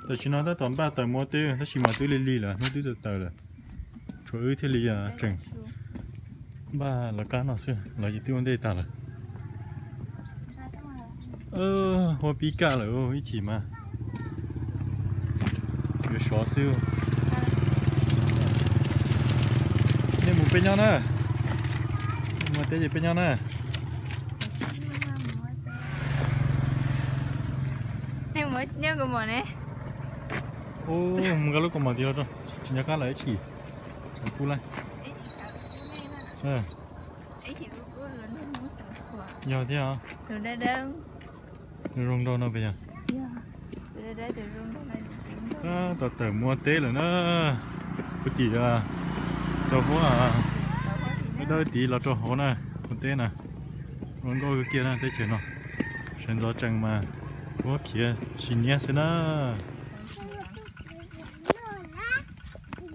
Tam sim no tab tom npaj tawm mus ua teb tab sis mas twb lig lig lawm, hnub twb tawm tawm lawm. Tshuav wb thiaj li tseem npaj lawv qab no xwb, lawv ces twb ua ntej tag lawm. Huab pib kaj lawm ib chim mas yuav sov xwb. Nej mus peb nyob na. Mus teb ces peb nyob na. Mus nqa lub kaus mom tid los rau, tsis nco qab lawm ib chim. Kub lawm. Yog thiab os. Zoo nraug no pes yog. Tab tom tawm mus ua teb lawm na. Puag tim rau huab dawb tid los rau hauv na, ua teb na. Zoo nkauj kawg kiag na teb chaws no. Sawv ntxov tsees mas huab khiav sis niab xwb na.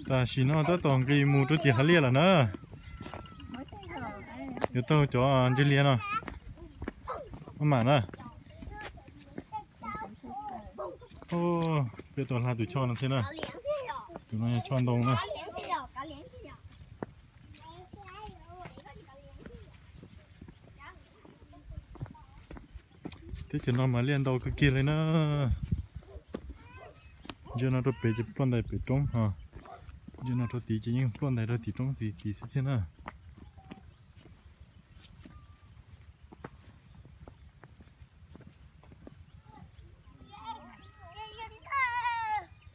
Tam sim no tab tom nqis mus rau tim hav liaj lawm na. Yuav taug cov ntsig liaj no. Maj mam na. Peb tau hla tus choj no thiab na. Tus no yog choj ntoo na. Teb chaws no mas liaj ntau kawg kiag li na. Ntsia no rau pem ces ploj ntais pem roob ho. Ntsia no rau tid ces yeej ploj ntais rau tim roob tid tid xwb thiab na.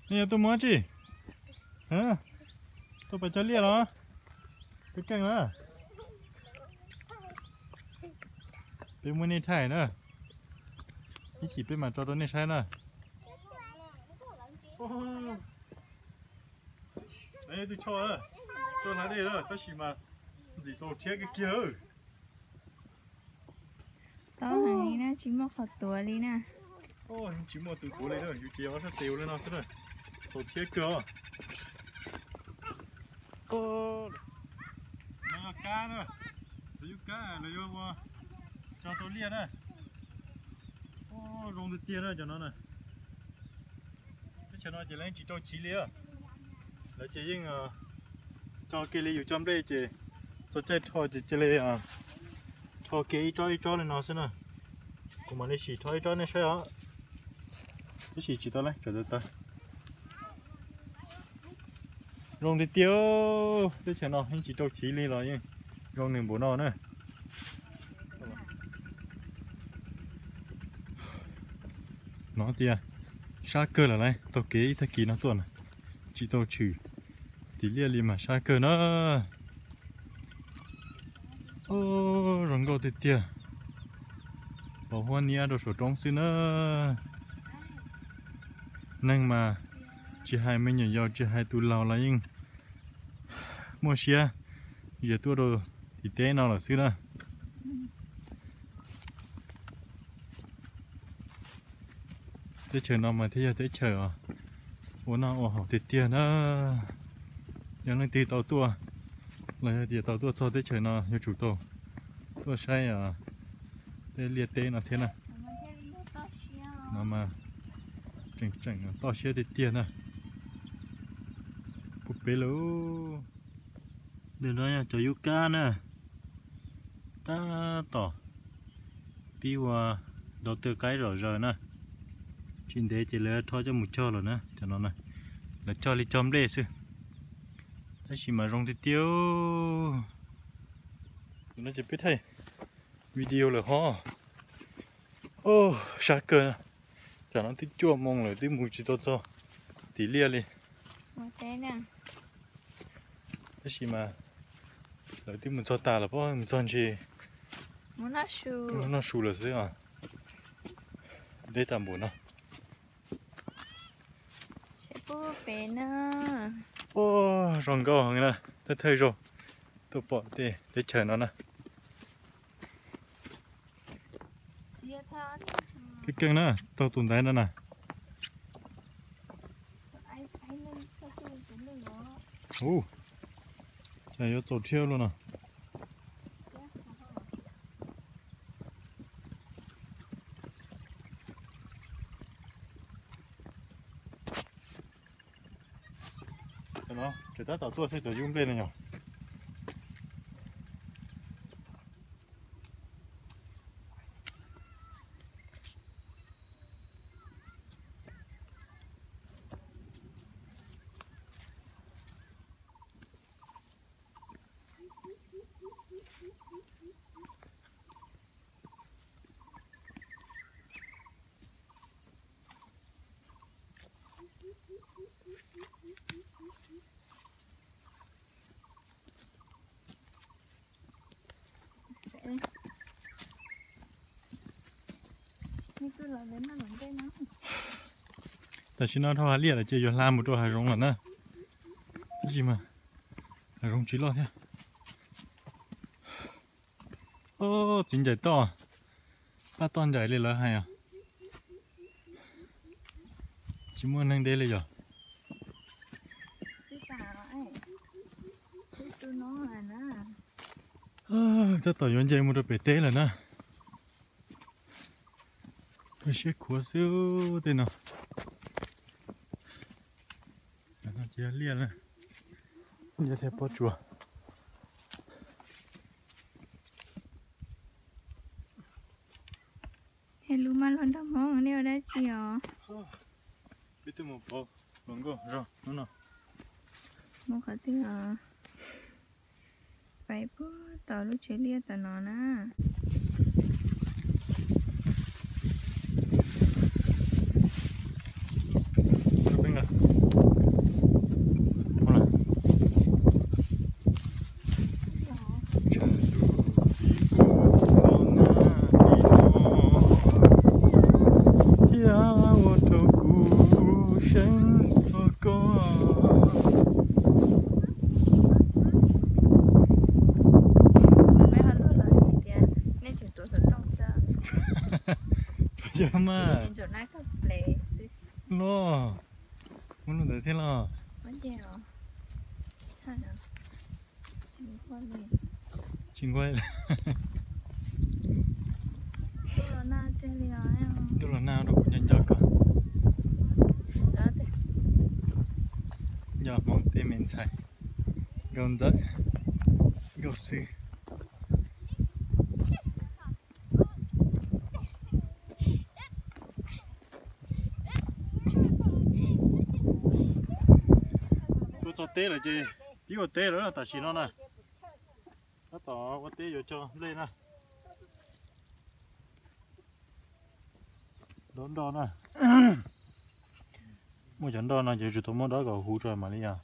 Nej yuav tuaj mus dab tsi? Tuaj pais cog liaj los? Peb keej na. Peb muab nej thaij na. Ib chim peb mam tso rau nej saib na. Tus choj, tuaj hla dej tab sis mas ntxim txaus rhiab kiag kiag. Tob heev li na, tsis muaj qhov tuav li na. Tsis muaj tus tuav li, yus ces ob sab tes ua li no xwb na. Txaus rhiab kawg os. No yog kab na, lawv yuav kab lawv yuav ua tso rau liaj na. Zoo tiag tiag na cov no na. Teb chaws no ces lawv yeej tsis rau chiv li. Lawv ces yeej tso kiag li yus cov nplej ces txog caij rho ces cia li rho kiag ib tsob ib tsob li no xwb na. Kuv mam li sim rho ib tsob nej saib os. Tab sis tsis tau lawm, tsam tawv tawv. Zoo tiag tiag, teb chaws no yeej tsis rau chiv li los yeej zoo nws npaum no na. No tias sab kawg lawm lauj, taug kev ib tag kis no tuaj na, tsis tau tshwm tim liaj li mas sab kawg na. Zoo nkauj tiag tiag. Pos huab niab rau saum roob xwb na. Neeg mas tsis hais me nyuam yaus tsis hais tus laus los yeej muaj siab zias tuaj rau tim teb no lawm xwb na. Teb chaws no mas thiaj yog teb chaws ua noj ua haus tiag tiag na. Yog leej twg tau tuaj los yog tias tau tuaj txog teb chaws no yuav tsum tau tuaj saib tej liaj teb no thiab na. No mas tseem tseem toj siab tiag tiag na. Puag pem lawm. Ntawm no yog cov yub kab na. Tab tom pib ua nrov tawg qaib zom zaws na. Tsis ntev ces lawv rho coj mus cog lawm na, cov no na. Lawv cog li cog nplej xwb, tab sis mas zoo tiag tiag. Tus no ces peb thaij video lawm ho. Sab kawg, tam no twb cuaj moo lawm twb mus tsis tau txog tim liaj li. Tab sis mas lawv twb mus txog tas lawm pob, mus txog ntshe noj su lawm xwb os. Deb tag npaum no. Zoo nkauj heev na, thawj thawj zaug tuaj pom tej teb chaws no na. Keej keej na, taug tus ntaiv no na. Ua cas yuav txaus rhiab luaj no. Tseem tab tom tuaj xwb cov yub nplej no yog. Tam sim no dhau hav liaj lawm ces yuav hla mus rau hav zoov lawm na. Tab sis mas hav zoov tsis loj thiab. Txiv ncaim toj, pab toj ncaim li lawv hais os. Tsis muaj neeg de li yog. Tab tom yuav nce mus rau pem teb lawm na. Siab khuav xwb tej no. Liaj, liaj thiab pob tsuas. Es lus mas los nrog Hmoob nej ua dab tsi os? Peb twb mus pauv hluas nkauj zog hnub no. Mus qhov twg os? Pais puag tom lub tsev liaj tom no na. Thiab ua rau kuv seev txog koj. Peb ho tuaj los hais tias nej tseem tuav xov tooj xwb. Yog mas. Los, muaj lub ntawd thiab los. Tsis nquag li. Ntuj los nag rau kuv nco nco koj. Nco Hmoob tej me ntxhais nkauj ntxawm, nkauj xwb. Tuaj txog teb lawm ces pib ua teb lawm tam sim no na. Tab tom ua teb yuav cog nplej na. Dob nroj na. Muaj cov nroj no ces yuav tsum tau muab dob kom huv rau mam li yog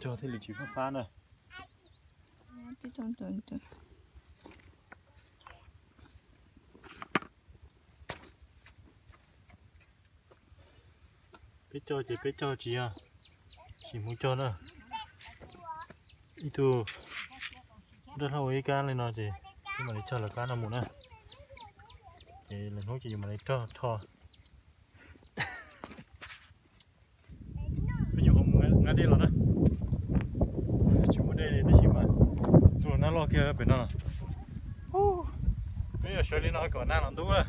cog thiaj li tsis fab fab na. Peb cog ces peb cog tsis yog, tsis mus cog na. Ib tug nroj hlauj ua ib kab li no ces peb mam li cog lawv kab no mus na. Ces lwm hnub ces yus mam li rho rho. Peb nyuam qhuav mus nqa dej los na. Tsis muaj dej li tab sis mas ntuj los nag loj kiag pem no. Peb yuav sawv li no kom nag los ntub na.